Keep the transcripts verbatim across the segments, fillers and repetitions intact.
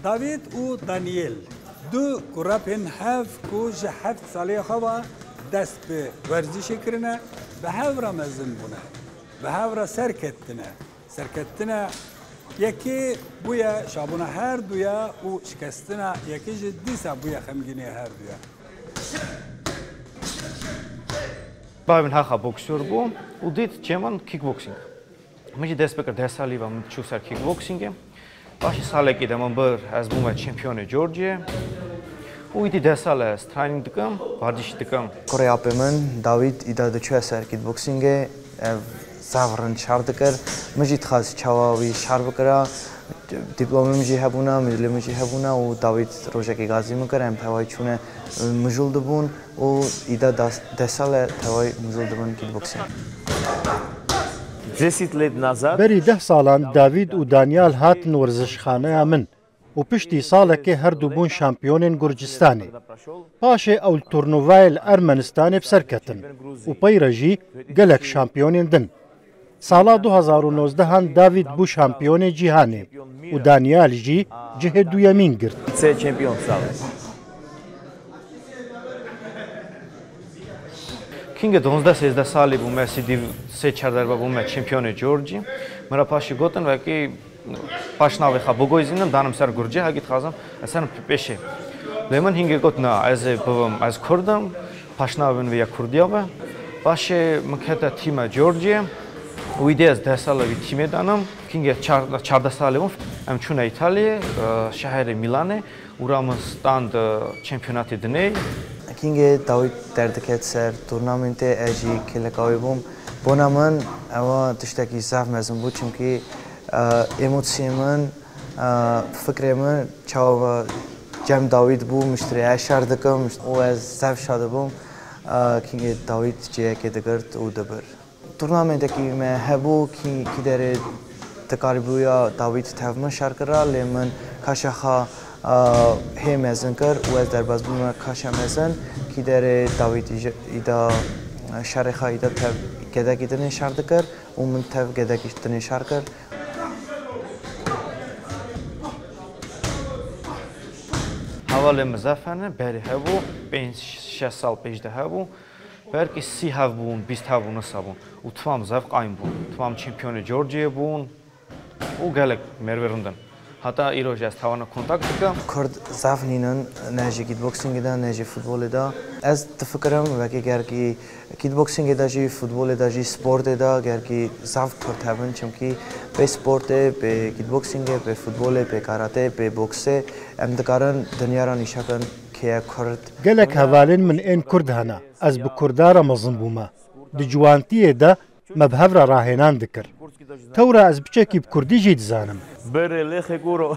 David û Daniel, du kurepên hev ku ji heft salê xwe ve dest bi werzişê kirine, bi hev re mezin bûne, bi hev re serkettine. Serketina yekê bûye şabûna her duya û şikestina yekê jî dîsa bûye xemgînê her duya. Bavê min heqa boksor bû û dît çêman kickboxing. Min jî dest pê kir, deh salî ve min çû ser kickboxingê. Paşê salekê de min bir, ez bûme çempiyonê Georgiyê. Û îdî deh sal e ez training dikim, wardiş dikim. Kurê apê min, Dawîd, îda diçûye ser kickboxingê, ev zaf rind şer dikir. Min jî dixwest çawa wî şer bikira. Dîplomê min jî hebûna, medalê min jî hebûna û Dawîd rojekê gazî min kir, em tevayî çûne, e, mijûl dibûn û îda das-, deh sal e tevayî mijûl dibin kickboxing. Deset let nazad. Berî deh salan Davîd û Daniel hatin werzişxaneya min û piştî salekê her du bûn şampiyonên Gurcistanê. Paşê ew li turnuvayê li Ermenistanê bi ser ketin û pey re jî gelek şampiyonên din. Sala du hazar û nozdehan Davîd bû şampiyonê cîhanê û Daniel jî cihê duyemîn girt. Vice-champion sala. Kingê duwazdeh sêzdeh salî bûme, sîdî sê çar derve bûme çempiyonê Georgî. Min re paşî gotin, wekî paşnavê xwe bigozînim, danim ser Gurcî, hegî dixwazim ez herim pêşê. Lê min hingê got, na, ez ê bibim, ez Kurd im, paşnavê min vê ya Kurdiya be. Paşê min kete tîma Georgiyê û îdî ez deh sala vî tîmê danim. Kingê çar-, çardeh salê bûm, em çûne Îtalyê, e, şeherê Mîlanê û ra min stand, e, çempiyonatê dinê. Kingê Dawîd derdiket ser turnamentê, ez jî kêleka wê bûm. Bona min ewa tiştekî zaf mezin bû, çimkî, e, emosyê min, e, fikrê min çawa cem Dawîd bû, miştirê ez şer dikim û ez zaf şa dibûm, e, kingê Dawîd cihekê digirt û dibir. Turnamenteke me hebû, kî, kî derê dikarîbûya Dawîd tev min şer kira, lê min kaşa xwe, e, hê mezin kir û ez derbas bûme kaşa mezin. Kî derê Dawîd îj-, îda şerê xwe îda tev gedekî dinê şer dikir û min tev gedekî dinê şer kir. Hevalê min zaf hene, berê hebû, pênc şeş sal pêş de hebû. Belkî sî hev bûn, bîst hev bûn, wisa bûn. Û timam zaf qaym bûn. Timam çempiyonê Georgiyê bûn. Û gelek mervê rind in. Heta îro jî ez tewana kontak dikim. Kurd zaf nînin, ne jî kickboxingê de, ne jî futbolê de. Ez difikirim, wekî gerkî kickboxingê de jî, futbolê de jî, sportê de gerkî zaf Kurd hebin, çimkî bê sportê, bê kickboxingê, bê futbolê, bê karatê, bê boksê em dikarin dinya re nîşa kin kê ye Kurd. Gelek hevalên min ên Kurd hene. Ez bi Kurda re mezin bûme. Di ciwantiyê de me bi hev re rahênan dikir. Tewra ez piçekî bi Kurdî jî dizanim. Bere lexe kuro.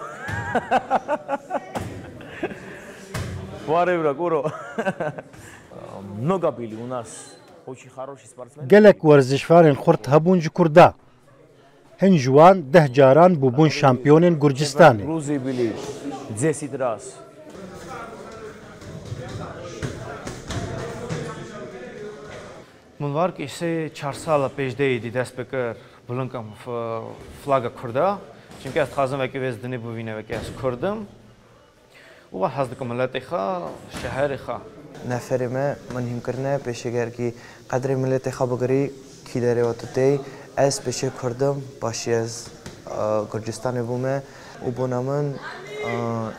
Ware bra kuro. Mnoga bili u nas. Очень хороший спортсмен. Gelek werzişvanên xurt hebûn ji Kurda. Hin ji wan deh caran bûbûn şampiyonên Gurcistanê. Gruzî bilî, Cesî Dras. Min var ki sê çar sala pêş de êdî dest pê kir bilind kim f-, flaga Kurda. Çimkî ez dixwazim wekî vê dinê bivîne wekî ez Kurd im. Û hez dikim miletê xwe, şeherê xwe. Neferê me min hîn kirine, pêşê gerkî qedrê miletê xwe bigirî, kî derê we tu tê. Ez pêşê Kurd im, paşî ez, e, Gurcistanê bûme û bona min, e,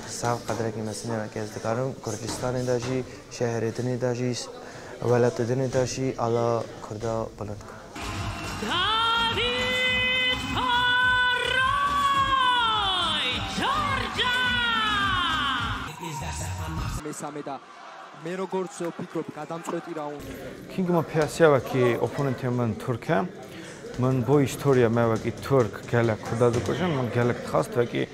zaf qedrekî mezin e, wekî ez dikarim Gurcistanê de jî, şeherê dinê de jî, welatê dinê de jî ala Kurda bilind kim. Davîd Faray, Georgia! Mesameda Mero Gorso Pikro kadam tsot iraun. Kingê min piyasiya wekî opponentê min Tirk e. Min bo îstoriya me wekî Tirk gelek Kurda dikujin, min gelek dixwest wekî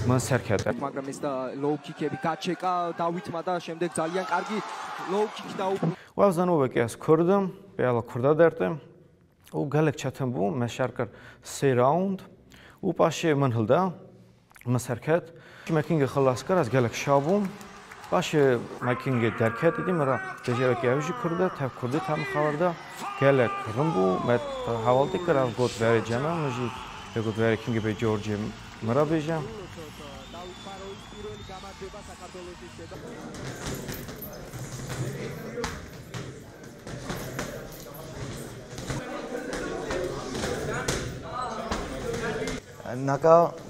min serkete. Magram êsta low kick e, bir kaçeka Davîd mada şemdek zaliyan kargi low kick da. Wezano wekî ez Kurd im, pêla Kurda derdim. Û gelek çetin bû, me şer kir sê round û paşê min hilda, min serket. Me Kingê xilas kir, ez gelek şa bûm. Paşê me Kingê derket, îdî min re bêje wekî ev jî Kurd e, tev Kurdî tev min xeber da. Gelek rind bû, me hewaldî kir, ev got verê cem e, min jî pê got verê Kingê bê Georgê min re bêje. Naka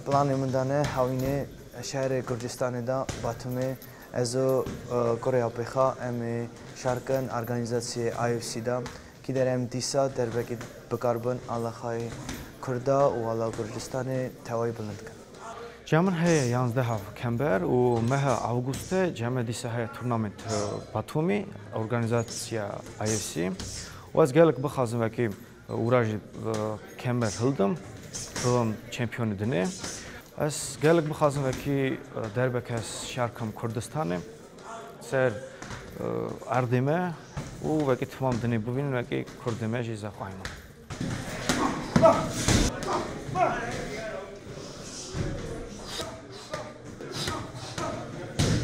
planê min de ne hawînê şehrê Gurcistanê de Batumê ez û, e, kurê apêxa em ê şerkin organîzasyê I F C de. Kî der em dîsa derbekî bikarbin alaxayê Kurda û ala Gurcistanê tewayî bilind kin. Cem min heye yanzdeh kember û meha Awgustê cem me dîsa heye turnament, e, Batumî, organîzasyaya I F C. Û ez gelek bixwazim wekî, e, ûra jî, e, kember hildim, bibim çempiyonê dinê. Ez gelek bixwazim wekî, e, derbeke şerkim Kurdistanê. Ser, e, erdê me û wekî temam dinê bibînin, wekî kurdê me jî zexwayî me.